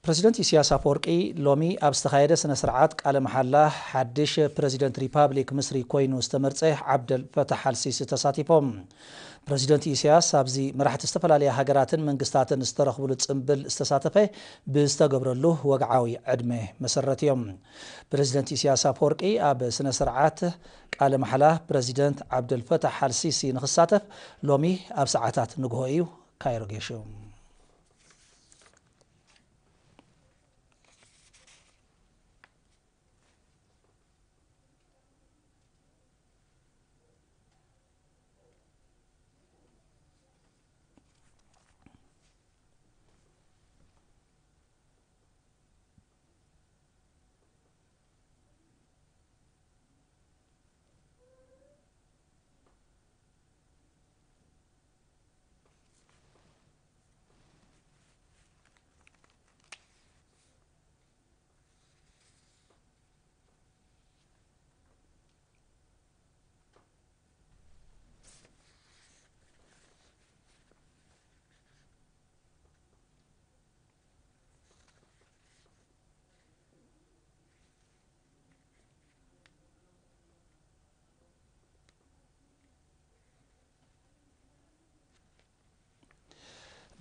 ፕረዚደንት ኢሳያስ ኣፈወርቂ ሎሚ ኣብ ዝተኻየደ ስነ ስርዓት ቃለ መሓላ ሓድሽ ፕረዚደንት ሪፓብሊክ ምስሪ ኮይኑ ዝተመርጸ ዓብደል ፈታሕ ኣልሲሲ ተሳቲፎም። ፕረዚደንት ኢሳያስ ኣብዚ መራሕቲ ዝተፈላለያ ሃገራትን መንግስታትን ዝተረኽብሉ ጽምብል ዝተሳተፈ ብዝተገብረሉ ወግዓዊ ዕድመ መሰረት እዮም። ፕረዚደንት ኢሳያስ ኣፈወርቂ ኣብ ስነ ስርዓት ቃለ መሓላ ፕረዚደንት ዓብደል ፈታሕ ኣልሲሲ ንክሳተፍ ሎሚ ኣብ ሰዓታት ንግሆ እዩ ካይሮ ገይሹ።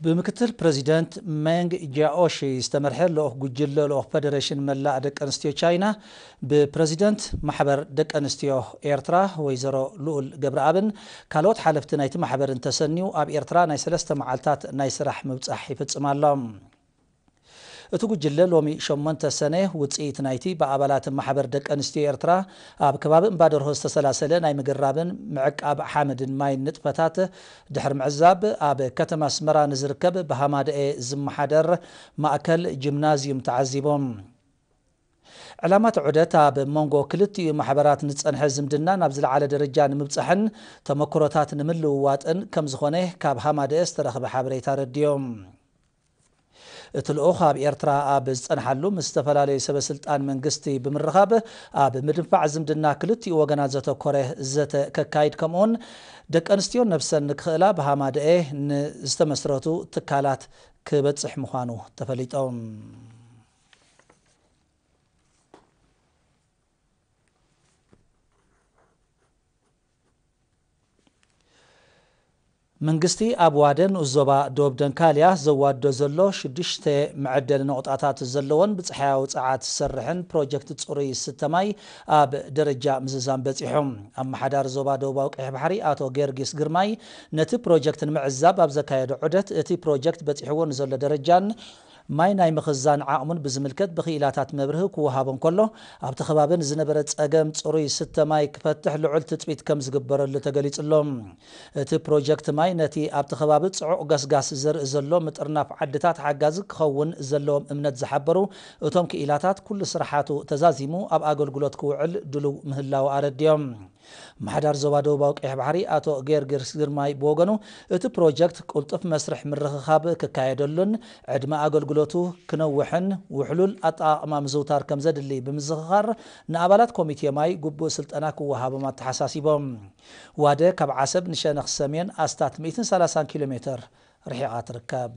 ብምክትል ፕረዚደንት ሜንግ ጃኦሺ ዝተመርሐ ልኡኽ ጉጅለ ልኡኽ ፈደሬሽን መላእ ደቂ ኣንስትዮ ቻይና ብፕረዚደንት ማሕበር ደቂ ኣንስትዮ ኤርትራ ወይዘሮ ልኡል ገብረኣብን ካልኦት ሓለፍቲ ናይቲ ማሕበርን ተሰንዩ ኣብ ኤርትራ ናይ ሰለስተ መዓልታት ናይ ስራሕ ምብጻሕ ይፍጽም ኣሎ። እቲ ጉጅለ ሎሚ ሸሞንተ ሰነ ውጽኢት ናይቲ ብኣባላት ማሕበር ደቂ ኣንስትዮ ኤርትራ ኣብ ከባቢ እምባደርሆ ዝተሰላሰለ ናይ ምግራብን ምዕቃብ ሓመድን ማይን ንጥፈታት ድሕሪ ምዕዛብ ኣብ ከተማ ኣስመራ ንዝርከብ ብሃማደኤ ዝመሓደር ማእከል ጂምናዝዩም ተዓዚቦም። ዕላማ እቲ ዑደት ኣብ መንጎ ክልቲኡ ማሕበራት ንጸንሐ ዝምድና ናብ ዝለዓለ ደረጃ ንምብጻሕን ተመክሮታት ንምልውዋጥን ከም ዝኾነ ካብ ሃማደኤ ዝተረኽበ ሓበሬታ ኣረዲኦም። እቲ ልኡኽ ኣብ ኤርትራ ኣብ ዝጸንሓሉ ምስ ዝተፈላለዩ ሰበ ስልጣን መንግስቲ ብምርኻብ ኣብ ምድንፋዕ ዝምድና ክልቲኡ ወገናት ዘተኮረ ዘተ ከካይድ ከምኡውን ደቂ ኣንስትዮ ነብሰን ንክኽእላ ብሃማደኤ ንዝተመስረቱ ትካላት ክበጽሕ ምዃኑ ተፈሊጦም። መንግስቲ ኣብ ዋደ ንኡስ ዞባ ዶብ ደንካልያ ዘዋድዶ ዘሎ ሽዱሽተ መዐደሊ ነቑጣታት ዘለዎን ብጽሓያዊ ጸዓት ዝሰርሕን ፕሮጀክት ጽሩይ ዝስተ ማይ ኣብ ደረጃ ምዝዛም በጺሑ። ኣመሓዳሪ ዞባ ደቡባዊ ቀይሕ ባሕሪ ኣቶ ጊዮርጊስ ግርማይ ነቲ ፕሮጀክት ንምዕዛብ ኣብ ዘካየዶ ዑደት እቲ ፕሮጀክት በጺሕዎ ንዘሎ ደረጃን ማይ ናይ ምኽዛን ዓቕሙን ብዝምልከት ብክኢላታት መብርሂ ክወሃቦ እንከሎ፣ ኣብቲ ከባቢ ንዝነበረ ጸገም ጽሩይ ዝስተ ማይ ክፈትሕ ልዑል ትጽቢት ከም ዝግበረሉ ተገሊጹ ኣሎ። እቲ ፕሮጀክት ማይ ነቲ ኣብቲ ከባቢ ጽዑቕ ገስጋስ ዘርኢ ዘሎ ምጥርናፍ ዓድታት ሓጋዚ ክኸውን ዘለዎም እምነት ዝሓበሩ እቶም ክኢላታት፣ ኩሉ ስራሓቱ ተዛዚሙ ኣብ ኣገልግሎት ክውዕል ድሉው ምህላዉ ኣረዲኦም። ምምሕዳር ዞባ ደቡባዊ ቀይሕ ባሕሪ ኣቶ ጊዮርጊስ ግርማይ ብወገኑ፣ እቲ ፕሮጀክት ቅልጡፍ መስርሕ ምርኽኻብ ክካየደሉን ዕድመ ኣገልግሎቱ ክነውሕን ውሕሉል ኣጠቓቕማ ምዝውታር ከም ዘድሊ ብምዝኽኻር፣ ንኣባላት ኮሚቴ ማይ ግቡእ ስልጠና ክወሃቦም ኣተሓሳሲቦም። ዋደ ካብ ዓሰብ ንሸነኽ ሰሜን ኣስታት ሚእትን ሰላሳን ኪሎ ሜተር ርሒቓ ትርከብ።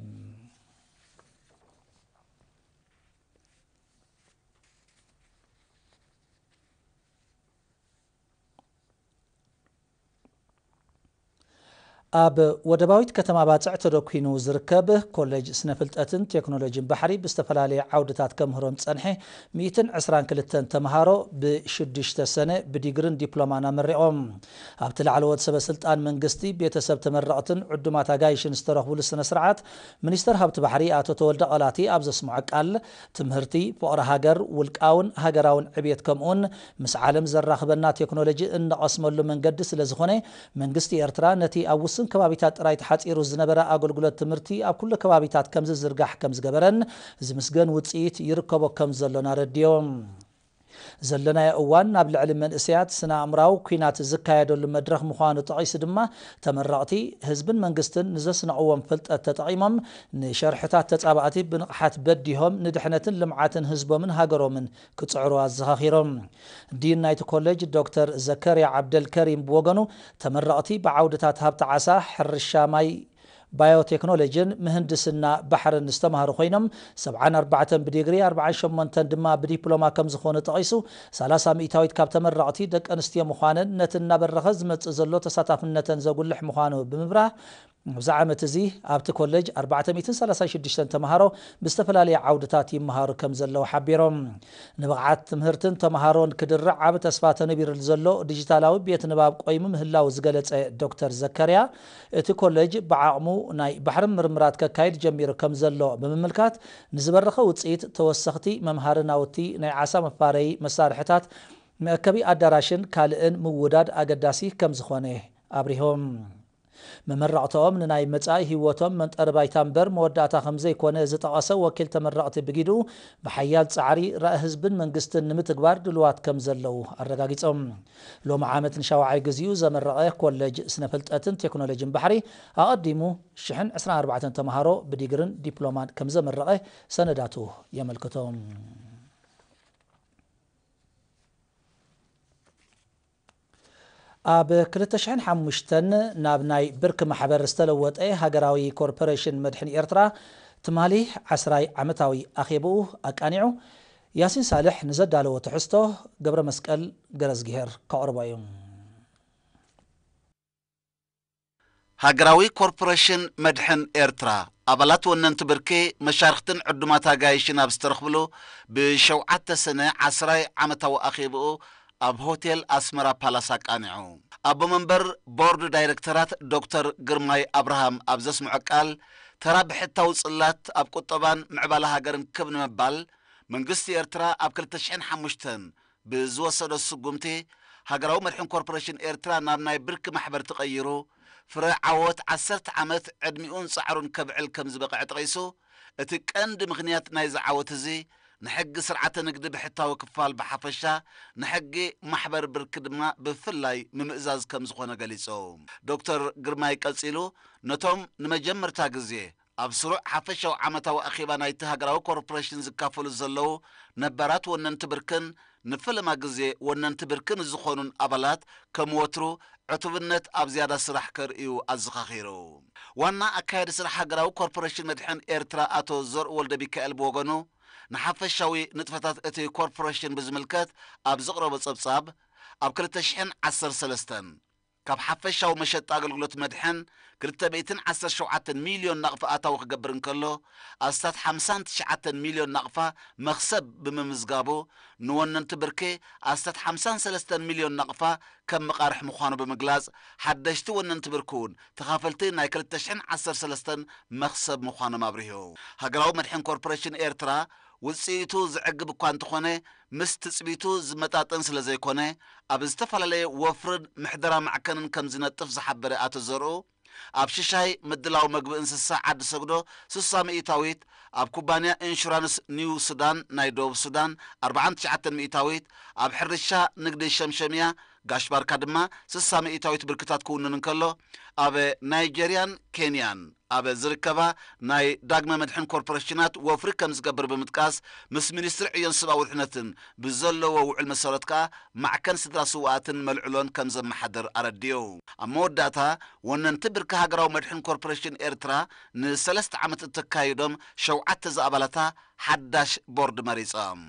ኣብ ወደባዊት ከተማ ባጽዕ ተደኲኑ ዝርከብ ኮሌጅ ስነ ፍልጠትን ቴክኖሎጂን ባሕሪ ብዝተፈላለየ ዓውድታት ከምህሮም ዝጸንሐ ሚእትን ዕስራን ክልተን ተምሃሮ ብሽዱሽተ ሰነ ብዲግርን ዲፕሎማን ኣመሪቖም። ኣብቲ ላዕለዎት ሰበ ስልጣን መንግስቲ፣ ቤተሰብ ተመረቕትን ዕዱማት ኣጋይሽን ዝተረኽቡሉ ስነ ስርዓት፣ ሚኒስተር ሃብቲ ባሕሪ ኣቶ ተወልደ ቐላቲ ኣብ ዘስምዖ ቃል፣ ትምህርቲ፣ ፍቕሪ ሃገር፣ ውልቃውን ሃገራውን ዕብየት ከምኡውን ምስ ዓለም ዘራኽበና ቴክኖሎጂ እንቐስመሉ መንገዲ ስለ ዝኾነ፣ መንግስቲ ኤርትራ ነቲ ኣብ ውሱን ከባቢታት ጥራይ ተሓጺሩ ዝነበረ ኣገልግሎት ትምህርቲ ኣብ ኩሉ ከባቢታት ከም ዝዝርጋሕ ከም ዝገበረን ዝምስገን ውጽኢት ይርከቦ ከም ዘሎን ኣረዲኦም። ዘለናዮ እዋን ናብ ልዕሊ መንእሰያት ስነ ኣእምራዊ ኲናት ዝካየደሉ መድረኽ ምዃኑ ጠቒሱ ድማ፣ ተመረቕቲ ህዝብን መንግስትን ንዘስነቕዎም ፍልጠት ተጠቒሞም ንሸርሕታት ተጻባእቲ ብንቕሓት በዲሆም ንድሕነትን ልምዓትን ህዝቦምን ሃገሮምን ክጽዕሩ ኣዘኻኺሮም። ዲን ናይቲ ኮሌጅ ዶክተር ዘከርያ ዓብደልከሪም ብወገኑ፣ ተመረቕቲ ብዓውድታት ሃብቲ ዓሳ፣ ሕርሻ፣ ማይ፣ ባዮቴክኖሎጂን ምህንድስና ባሕርን ዝተማህሩ ኮይኖም፣ ሰብዓን ኣርባዕተን ብዲግሪ፣ ኣርባዓን ሸሞንተን ድማ ብዲፕሎማ ከም ዝኾኑ ጠቒሱ፣ ሰላሳ ሚእታዊት ካብ ተመረቕቲ ደቂ ኣንስትዮ ምዃነን ነቲ እናበረኸ ዝመጽእ ዘሎ ተሳታፍነተን ዘጉልሕ ምዃኑ ብምብራህ፣ ኣብዚ ዓመት እዚ ኣብቲ ኮሌጅ ኣርባዕተ ሚእትን ሰላሳን ሽዱሽተን ተምሃሮ ብዝተፈላለየ ዓውድታት ይመሃሩ ከም ዘለዉ ሓቢሮም። ንብቕዓት ትምህርትን ተምሃሮን ክድርዕ ዓቢ ተስፋ ተነቢርሉ ዘሎ ዲጂታላዊ ቤት ንባብ ቆይሙ ምህላው ዝገለጸ ዶክተር ዘከርያ፣ እቲ ኮሌጅ ብዓቕሙ ናይ ባሕሪ ምርምራት ከካይድ ጀሚሩ ከም ዘሎ ብምምልካት፣ ንዝበረኸ ውጽኢት ተወሰኽቲ መምሃሪ ናውቲ፣ ናይ ዓሳ መፋረዪ መሳርሕታት፣ መእከቢ ኣዳራሽን ካልእን ምውዳድ ኣገዳሲ ከም ዝኾነ ኣብሪሆም። መመረቕተኦም ንናይ መጻኢ ህይወቶም መንጠሪ ባይታ እምበር መወዳእታ ከም ዘይኮነ ዝጠቐሰ ወኪል ተመረቕቲ ብጊዱ፣ ብሓያል ጻዕሪ ራኢ ህዝብን መንግስትን ንምትግባር ድልዋት ከም ዘለዉ ኣረጋጊጾም። ሎሚ ዓመት ንሻውዓይ ግዜኡ ዘመረቐ ኮሌጅ ስነ ፍልጠትን ቴክኖሎጂን ባሕሪ፣ ኣቐዲሙ ሽሕን ዕስራን ኣርባዕተን ተምሃሮ ብዲግርን ዲፕሎማን ከም ዘመረቐ ሰነዳቱ የመልክቶ። ኣብ ክልተ ሽሕን ሓሙሽተን ናብ ናይ ብርክ ማሕበር ዝተለወጠ ሃገራዊ ኮርፖሬሽን መድሕን ኤርትራ፣ ትማሊ ዓስራይ ዓመታዊ ኣኼብኡ ኣቃኒዑ። ያሲን ሳልሕ ንዘዳለዎ ትሕዝቶ፣ ገብረ መስቀል ገረዝግሄር ከቕርቦ እዩ። ሃገራዊ ኮርፖሬሽን መድሕን ኤርትራ፣ ኣባላት ወነንቲ ብርኪ፣ መሻርኽትን ዕዱማት ኣጋይሽን ኣብ ዝተረኽብሉ፣ ብሸውዓተ ሰነ ዓስራይ ዓመታዊ ኣኼብኡ ኣብ ሆቴል ኣስመራ ፓላስ ኣቃኒዑ። ኣቦ መንበር ቦርድ ዳይሬክተራት ዶክተር ግርማይ ኣብርሃም ኣብ ዘስምዖ ቃል፣ ተራ ብሕታዊ ጽላት ኣብ ቁጠባን ምዕባለ ሃገርን ክብ ንምባል፣ መንግስቲ ኤርትራ ኣብ ክልተ ሽሕን ሓሙሽተን ብዝወሰዶ ስጉምቲ፣ ሃገራዊ መድሕን ኮርፖሬሽን ኤርትራ ናብ ናይ ብርኪ ማሕበር ተቐይሩ፣ ፍረ ዓወት ዓሰርተ ዓመት ዕድሚኡን ጻዕሩን ከብዕል ከም ዝበቕዐ ጠቒሱ፣ እቲ ቀንዲ ምኽንያት ናይዚ ዓወት እዚ፣ ንሕጊ ስርዓተ ንግዲ ብሕታዊ ክፋል ብሓፈሻ፣ ንሕጊ ማሕበር ብርኪ ድማ ብፍላይ ምምእዛዝ ከም ዝኾነ ገሊጹ። ዶክተር ግርማይ ቀጺሉ፣ ነቶም ንመጀመርታ ግዜ ኣብ ስሩዕ ሓፈሻዊ ዓመታዊ ኣኼባ ናይቲ ሃገራዊ ኮርፖሬሽን ዝካፈሉ ዘለዉ ነባራት ወነንቲ ብርክን ንፈለማ ግዜ ወነንቲ ብርኪ ንዝኾኑን ኣባላት፣ ከም ወትሩ፣ ዕቱብነት ኣብ ዝያዳ ስራሕ ከርእዩ ኣዘኻኺሩ። ዋና ኣካያዲ ስራሕ ሃገራዊ ኮርፖሬሽን መድሕን ኤርትራ ኣቶ ዘርኡ ወልደሚካኤል ብወገኑ፣ ንሓፈሻዊ ንጥፈታት እቲ ኮርፖሬሽን ብዝምልከት ኣብ ዘቕረቦ ጸብጻብ፣ ኣብ ክልተ ሽሕን ዓሰርተ ሰለስተን ካብ ሓፈሻዊ መሸጣ ኣገልግሎት መድሕን ክልተ ሚእትን ዓሰርተ ሸውዓተን ሚልዮን ናቕፋ ኣታዊ ክገብር እንከሎ፣ ኣስታት ሓምሳን ትሽዓተን ሚልዮን ናቕፋ መኽሰብ ብምምዝጋቡ፣ ንወነንቲ ብርኪ ኣስታት ሓምሳን ሰለስተን ሚልዮን ናቕፋ ከም መቓርሕ ምዃኑ ብምግላጽ፣ ሓደሽቲ ወነንቲ ብርኪ እውን ተኻፈልቲ ናይ ክልተ ሽሕን ዓሰርተ ሰለስተን መኽሰብ ምዃኖም ኣብሪሁ። ሃገራዊ መድሕን ኮርፖሬሽን ኤርትራ ውጽኢቱ ዘዕግብ እኳ እንተኾነ፣ ምስ ትጽቢቱ ዝመጣጠን ስለ ዘይኮነ፣ ኣብ ዝተፈላለየ ወፍርን ምሕደራ ማዕከንን ከም ዝነጥፍ ዝሓበረ ኣቶ ዘርኡ፣ ኣብ ሽሻይ ምድላው መግቢ እንስሳ ዓዲ ሰግዶ ስሳ ሚእታዊት፣ ኣብ ኩባንያ ኢንሹራንስ ኒው ሱዳን ናይ ደቡብ ሱዳን ኣርባዓን ትሽዓተን ሚእታዊት፣ ኣብ ሕርሻ ንግዲ ሸምሸምያ ጋሽ ባርካ ድማ ስሳ ሚእታዊት ብርክታት ክውንን እንከሎ፣ ኣብ ናይጀርያን ኬንያን ኣብ ዝርከባ ናይ ዳግመ መድሕን ኮርፖሬሽናት ወፍሪ ከም ዝገብር ብምጥቃስ፣ ምስ ሚኒስትሪ ዕዮን ሰብኣዊ ድሕነትን ብዘለዎ ውዕል መሰረት ከኣ ማዕከን ስድራ ስውኣትን መልዕሎን ከም ዘመሓድር ኣረዲኡ። ኣብ መወዳእታ፣ ወነንቲ ብርኪ ሃገራዊ መድሕን ኮርፖሬሽን ኤርትራ ንሰለስተ ዓመት እተካይዶም ሸውዓተ ዝኣባላታ ሓዳሽ ቦርድ መሪጾም።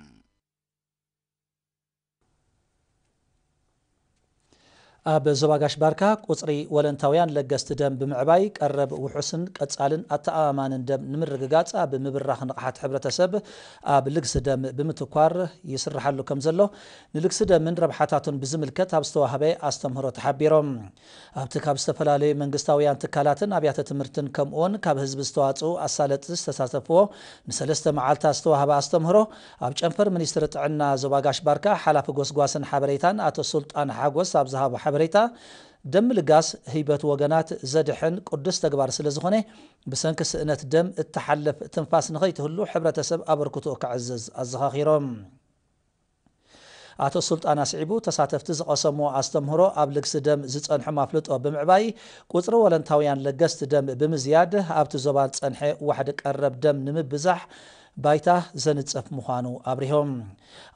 ኣብ ዞባ ጋሽ ባርካ ቁጽሪ ወለንታውያን ለገስቲ ደም ብምዕባይ ቀረብ ውሑስን ቀጻልን ኣተኣማማንን ደም ንምርግጋጽ ኣብ ምብራኽ ንቕሓት ሕብረተሰብ ኣብ ልግሲ ደም ብምትኳር ይስርሓሉ ከም ዘሎ፣ ንልግሲ ደምን ረብሓታቱን ብዝምልከት ኣብ ዝተዋህበ ኣስተምህሮ ተሓቢሮም። ኣብቲ ካብ ዝተፈላለዩ መንግስታውያን ትካላትን ኣብያተ ትምህርትን ከምኡውን ካብ ህዝቢ ዝተዋጽኡ ኣሳለጥቲ ዝተሳተፍዎ ንሰለስተ መዓልታት ዝተዋህበ ኣስተምህሮ፣ ኣብ ጨንፈር ሚኒስትሪ ጥዕና ዞባ ጋሽ ባርካ ሓላፊ ጎስጓስን ሓበሬታን ኣቶ ሱልጣን ሓጎስ ኣብ ዝሃቦ ሓበሬታ፣ ደም ምልጋስ ህይበት ወገናት ዘድሕን ቅዱስ ተግባር ስለ ዝኾነ፣ ብሰንኪ ስእነት ደም እትሓልፍ ትንፋስ ንኸይትህሉ ሕብረተሰብ ኣበርክቶኡ ከዕዝዝ ኣዘኻኺሮም። ኣቶ ሱልጣን ኣስዒቡ፣ ተሳተፍቲ ዝቐሰምዎ ኣስተምህሮ ኣብ ልግሲ ደም ዝጸንሖም ኣፍልጦ ብምዕባይ፣ ቁጽሪ ወለንታውያን ለገስቲ ደም ብምዝያድ፣ ኣብቲ ዞባ ዝጸንሐ ዋሕዲ ቀረብ ደም ንምብዛሕ ባይታ ዘንጸፍ ምዃኑ ኣብሪሆም።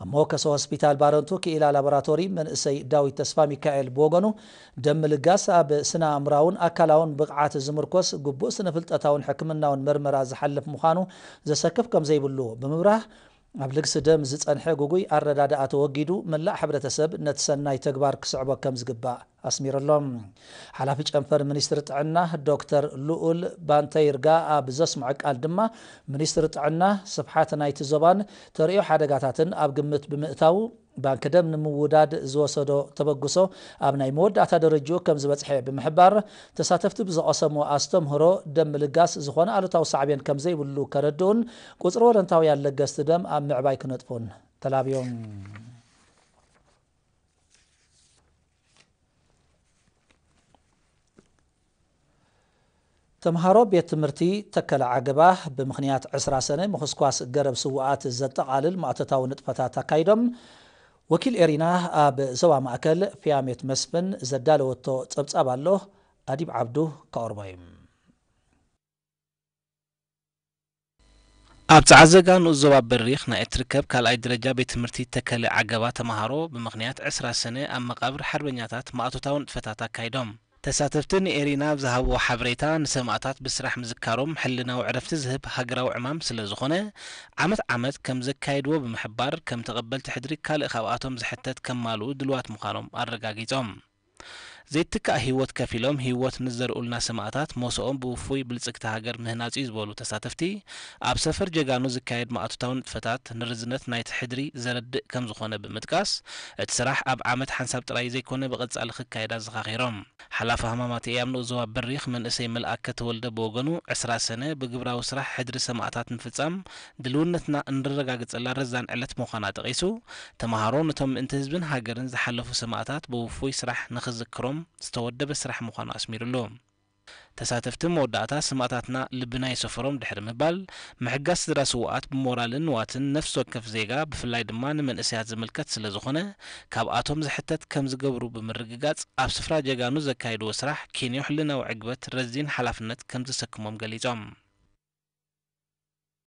ኣብ መወከሲ ሆስፒታል ባረንቱ ክኢላ ላቦራቶሪ መንእሰይ ዳዊት ተስፋ ሚካኤል ብወገኑ፣ ደም ምልጋስ ኣብ ስነ ኣእምራውን ኣካላውን ብቕዓት ዝምርኮስ ግቡእ ስነ ፍልጠታውን ሕክምናውን መርመራ ዝሓልፍ ምዃኑ ዘሰክፍ ከም ዘይብሉ ብምብራህ፣ ኣብ ልግሲ ደም ዝጸንሐ ጉጉይ ኣረዳድኣ ተወጊዱ፣ መላእ ሕብረተሰብ ነቲ ሰናይ ተግባር ክስዕቦ ከም ዝግባእ ኣስሚሩሎም። ሓላፊ ጨንፈር ሚኒስትሪ ጥዕና ዶክተር ልኡል ባንተይርጋ ኣብ ዘስምዖ ቃል ድማ፣ ሚኒስትሪ ጥዕና ስፍሓት ናይቲ ዞባን ተርእዮ ሓደጋታትን ኣብ ግምት ብምእታው፣ ባንክ ደም ንምውዳድ ዝወሰዶ ተበግሶ ኣብ ናይ መወዳእታ ደረጃኡ ከም ዝበጽሐ ብምሕባር፣ ተሳተፍቲ ብዝቐሰሞ ኣስተምህሮ፣ ደም ምልጋስ ዝኾነ ኣሉታዊ ሳዕቤን ከም ዘይብሉ ከረድኡን፣ ቁጽሪ ወለንታውያን ለገስቲ ደም ኣብ ምዕባይ ክነጥፉን ተላብዮም። ተምሃሮ ቤት ትምህርቲ ተከለ ዓገባ ብምኽንያት ዕስራ ሰነ ምኹስኳስ ገረብ ስውኣት ዘጠቓልል ማእቶታዊ ንጥፈታት ኣካይዶም። ወኪል ኤሪና ኣብ ዞባ ማእከል ፊያሜት መስፍን ዘዳለወቶ ጸብጻብ ኣሎ። ኣዲብ ዓብዱ ከቕርቦ እዩ። ኣብ ጸዓዘጋ ንኡስ ዞባ በሪኽ ናይ እትርከብ ካልኣይ ደረጃ ቤት ትምህርቲ ተከለ ዓገባ ተምሃሮ ብምኽንያት ዕስራ ሰነ ኣብ መቓብር ሓርበኛታት ማእቶታዊ ንጥፈታት ኣካይዶም። ተሳተፍቲ ንኤሪና ኣብ ዝሃብዎ ሓበሬታ፣ ንሰማእታት ብስራሕ ምዝካሮም ሕልናዊ ዕረፍቲ ዝህብ ሃገራዊ ዕማም ስለ ዝኾነ፣ ዓመት ዓመት ከም ዘካይድዎ ብምሕባር፣ ከም ተቐበልቲ ሕድሪ ካልእ ካብኣቶም ዝሕተት ከማልኡ ድልዋት ምዃኖም ኣረጋጊጾም። ዘይትካእ ህይወት ከፊሎም ህይወት ንዘርኡልና ሰማእታት ሞስኦም ብውፉይ ብልጽግቲ ሃገር ምህናጽ እዩ ዝበሉ ተሳተፍቲ፣ ኣብ ሰፈር ጀጋኑ ዝካየድ ማእቶታዊ ንጥፈታት ንርዝነት ናይቲ ሕድሪ ዘረድእ ከም ዝኾነ ብምጥቃስ፣ እቲ ስራሕ ኣብ ዓመት ሓንሳብ ጥራይ ዘይኮነ ብቐጻሊ ክካየድ ኣዘኻኺሮም። ሓላፊ ሃማማት ኤያም ንኡስ ዞባ በሪኽ መንእሰይ መልኣከ ተወልደ ብወገኑ፣ ዕስራ ሰነ ብግብራዊ ስራሕ ሕድሪ ሰማእታት ምፍጻም ድልውነትና እንረጋግጸላ ረዛን ዕለት ምዃና ጠቒሱ፣ ተምሃሮ ነቶም ምእንቲ ህዝብን ሃገርን ዝሓለፉ ሰማእታት ብውፉይ ስራሕ ንኽዝክሮም ዝተወደበ ስራሕ ምዃኑ ኣስሚሩሉ። ተሳተፍቲ መወዳእታ ሰማእታትና ልብና ይሰፈሮም ድሕሪ ምባል፣ ምሕጋዝ ስድራ ስውኣት ብሞራልን ንዋትን ነፍሲ ወከፍ ዜጋ ብፍላይ ድማ ንመንእሰያት ዝምልከት ስለ ዝኾነ፣ ካብኣቶም ዝሕተት ከም ዝገብሩ ብምርግጋጽ፣ ኣብ ስፍራ ጀጋኑ ዘካየድዎ ስራሕ ኪንዮ ሕልናዊ ዕግበት ረዚን ሓላፍነት ከም ዘሰክሞም ገሊጾም።